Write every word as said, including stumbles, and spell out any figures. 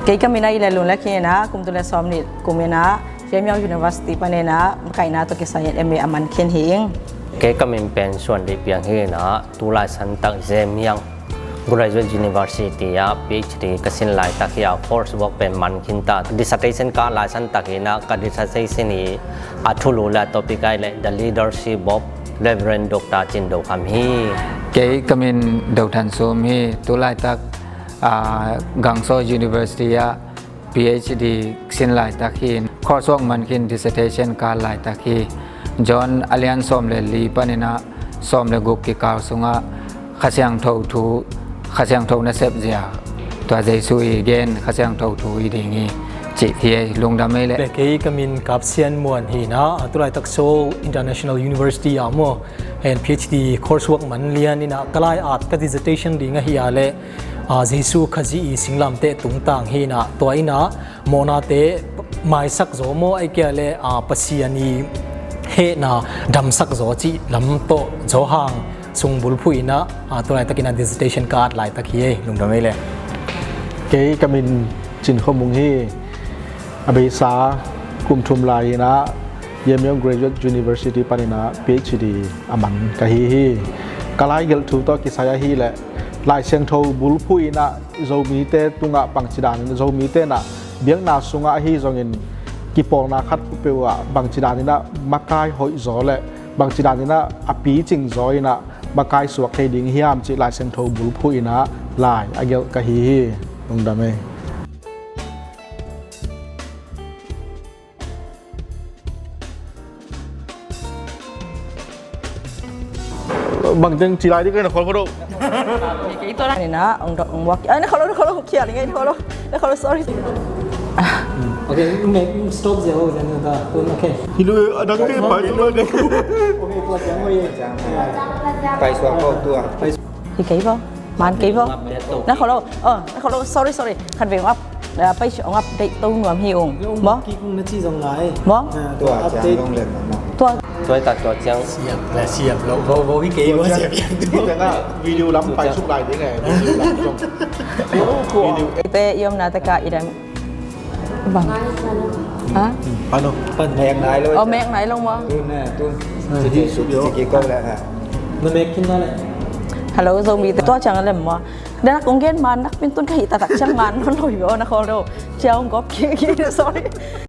Kei ka min a I Lel Lun Lek hi in ah, kum tul le sawm nih kum in ah Zhejiang University panin ah makaihna tawh kisai in M A a man khin hi ing. Kei ka min pen Suan Deih Piang hi in ah, tu laisan tak Zhejiang Graduate University ah P H D ka sin laitak hi a, course work pen man khin ta. Dissertation ka laisan tak hi in ah, ka dissertation hi a thulu le a topic ahih leh The Leadership of Reverend Doctor Cin Do Kham hi. Kei ka min Do Than Sum hi. Tu laitak, ah, Guangzhou University ah P H D sin laitak hi. Course work man khin, dissertation ka laitak hi. John a lian sawm le li panin ah sawm le guk kikal sungah Kha Siangtho thu, Kha Siangtho nasep zia, tua Jesu i gen Kha Siangtho thu hi ding hi, cih hi. Lungdam ei leh. Le kei ka min Kap Sian Muan hi in ah, tu laitak Seoul International University ah maw, en P H D course work man lian in ah, ka lai at ka dissertation ding ahi a leh, ah, Jesu Khazih i singlamteh tungtang hi in ah, tua in ah mawhnate maisak zaw maw, ahih kei leh, ah, Pasian i hehna damsak zaw cih lam tawh Johan sung bulphuh in ah, ah, tu laitakin ah dissertation ka at laitak hi ei. Lungdam ei leh. Kei ka min Cin Khua Mung hi. A beisa kum thum lai in ah Zhejiang Graduate University panin ah P H D a man ka hi hi. Ka laigelh thu tawh kisai ahih leh Lai Siangtho bulphuh in ah Zomite tungah bangci danin, Zomite in ah biakna sungah ahi zongin kipawlna khat peuh ah bangci danin ah makai hoih zaw le bangci danin ah a picing zaw in ah makai suak thei ding hiam cih Lai Siangtho bulphuh in ah lai a gelh ka hi hi. Lungdam ei. Bang teng ci lai ding ka, na khawl kho lo. Kei tua na. Ni na, ong dok, ong wak. Ai, na khawl lo, na khawl lo, kia ni ngai, na khawl lo. Na khawl lo, sorry. Okay, mek, stop zia, oh, zia na da. Okay. Hi lo, a dang te pai tu lo ding. Okay, tua ciang, oh, yeah. Pai suak ko tua. Hi kei bo. Man kei bo. Na khawl lo. Oh, na khawl lo, sorry, sorry. Khat vei ong ap, ah, pai ong update to nuam hi ung. Maw? Kik ung na ci zong lai. Maw? Ah, tua ciang zong lem maw. Tua. Tua ta tua ciang. Siap la, siap lo. Vo, vo, hi kei bo, siap. Video lam pai suk lai ding eh. Video lam zong. Video. Te i omna te ka i dam. Bang. Ha? Ano? Mek nai lo. Oh, mek nai lo maw? Tu na, tu. Siki, siki, siki ko la ha. Na mek kin na le. Hello, Zomi te tua ciang lem maw? Dah nak ong gen man nak pintun ka hi ta tak ciang man non lo yo na khawl lo. Ciang gop ki, ki, sorry.